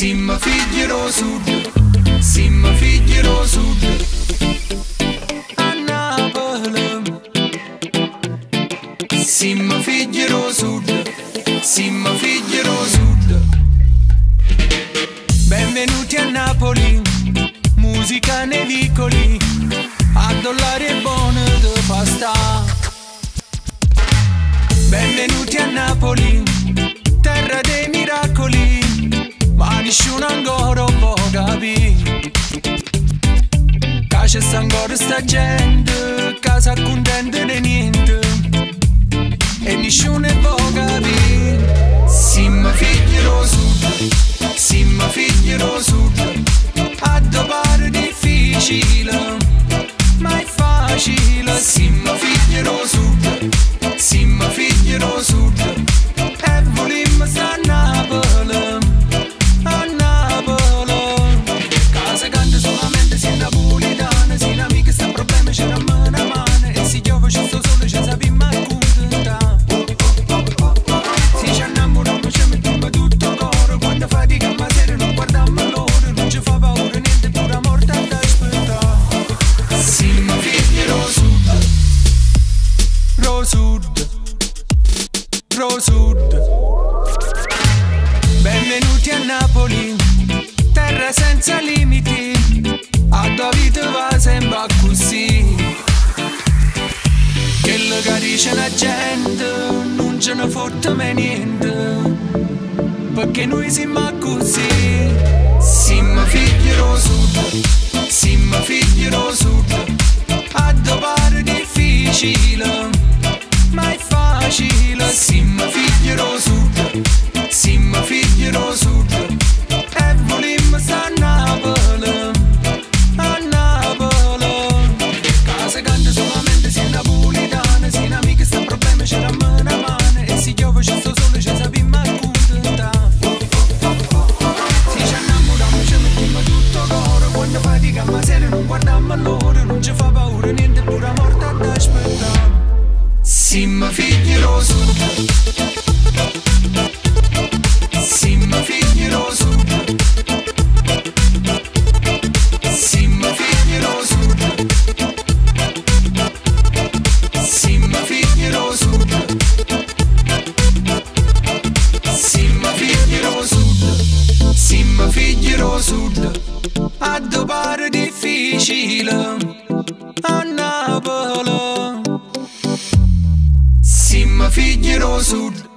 Simmo figli d' 'o sud, simmo figli d' 'o sud. A Napule. Simmo figli d' 'o sud, simmo figli d' 'o sud. Benvenuti a Napoli, musica nei vicoli, addò l'aria è bona te fa sta. Benvenuti a Napoli, terra dei miracoli, ma nisciuno ancora può capì. Ca ce sta ancora sta gente, ca s'accontenta di niente, e nisciuno può capì. Simmo figli d' 'o sud, simmo figli d' 'o sud, addò pare difficile, ma è facile. Simmo figli d' 'o sud, simmo figli d' 'o sud, e vulimmo sta a Napule, a Napule. Ca se canta solamente si è napulitano, si n'amico sta problema ce damm 'na mano, e si chiove ce sta 'o sole ce sapimmo accuntentà. Si ci annammuriamo ci mettiamo tutto coro, quando faticammo 'a sera nun guardammo l'ora, non ci fa paura niente, pure 'a morte adda aspettà. Simmo figli d' 'o sud, d' 'o sud, d' 'o sud. Benvenuti a Napoli, terra senza limiti, addò 'a vita va sempe accussì. Chello ca dice la gente, nun ce ne fotte mai niente, perché noi siamo accussì. Simmo figli d' 'o sud, simmo figli d' 'o sud, addò pare difficile, ma è facile. Simmo figli d' 'o sud, simmo figli d' 'o sud, e vulimmo sta a Napule, a Napule. Ca se canta solamente si è napulitano, si n'amico sta problema ce damm 'na mano, e si chiove ce sta 'o sole ce sapimmo accuntentà. Si ci annammuriamo ci mettiamo tutto coro, quando faticammo 'a sera nun guardammo l'ora, non ci fa paura niente, pure 'a morte adda aspettà. Simmo figli d' 'o sud, simmo figli d' 'o sud, simmo figli d' 'o sud, simmo figli d' 'o sud, simmo figli d' 'o sud, simmo figli d' 'o sud, addò pare difficile, a Napule. Simmo figli d' 'o sud.